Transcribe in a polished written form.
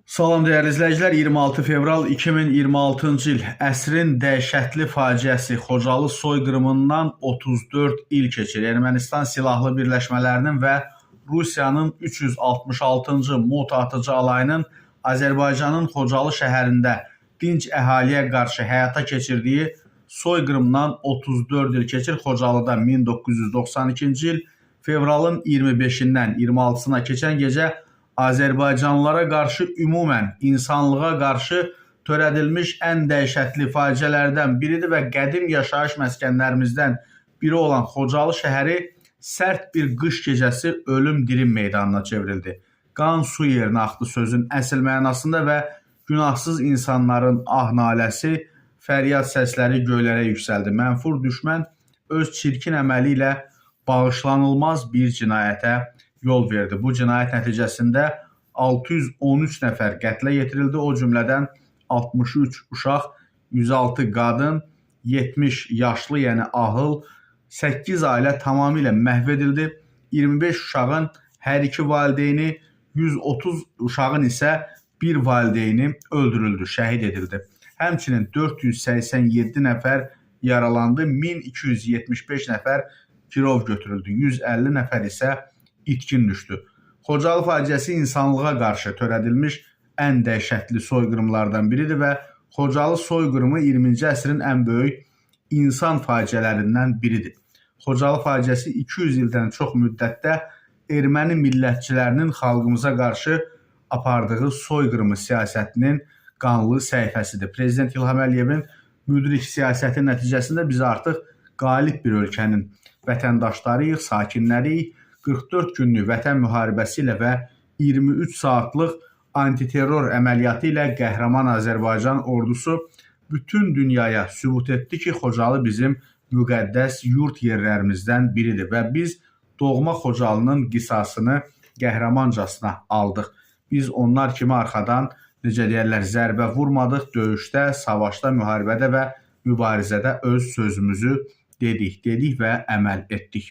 Salam dəyərli izləyicilər, 26 fevral 2026-cı il əsrin dəhşətli faciəsi Xocalı soyqırımından 34 il keçir. Ermənistan silahlı birləşmələrinin və Rusiyanın 366-cı motoatıcı alayının Azərbaycanın Xocalı şəhərində dinc əhaliyə qarşı həyata keçirdiyi soyqırımdan 34 il keçir. Xocalıda 1992-ci il fevralın 25-dən 26-sına keçən gecə Azərbaycanlılara qarşı, ümumən insanlığa qarşı törədilmiş ən dəhşətli faciələrdən biridir və qədim yaşayış məskənlərimizdən biri olan Xocalı şəhəri sərt bir qış gecəsi ölüm dirim meydanına çevrildi. Qan su yerinə axdı sözün əsl mənasında və günahsız insanların ah naləsi, fəryad səsləri göylərə yüksəldi. Mənfur düşmən öz çirkin əməli ilə bağışlanılmaz bir cinayətə yol verdi. Bu cinayət nəticəsində 613 nəfər qətlə yetirildi. O cümlədən 63 uşaq, 106 qadın, 70 yaşlı, yəni ahıl, 8 ailə tamamilə məhv edildi. 25 uşağın hər iki valideyni, 130 uşağın isə bir valideyni öldürüldü, şəhid edildi. Həmçinin 487 nəfər yaralandı, 1275 nəfər girov götürüldü, 150 nəfər isə itkin düşdü. Xocalı faciəsi insanlığa qarşı törədilmiş ən dəhşətli soyqırımlardan biridir və Xocalı soyqırımı 20-ci əsrin ən böyük insan faciələrindən biridir. Xocalı faciəsi 200 ildən çox müddətdə erməni millətçilərinin xalqımıza qarşı apardığı soyqırımı siyasətinin qanlı səhifəsidir. Prezident İlham Əliyevin müdrik siyasəti nəticəsində biz artıq qalib bir ölkənin vətəndaşlarıyıq, sakinləriyik. 44 günlük vətən müharibəsi ilə və 23 saatlıq antiterror əməliyyatı ilə qəhrəman Azərbaycan ordusu bütün dünyaya sübut etdi ki, Xocalı bizim müqəddəs yurt yerlərimizdən biridir və biz doğma Xocalının qisasını qəhrəmancasına aldıq. Biz onlar kimi arxadan, necə deyərlər, zərbə vurmadıq, döyüşdə, savaşda, müharibədə və mübarizədə öz sözümüzü dedik, dedik və əməl etdik.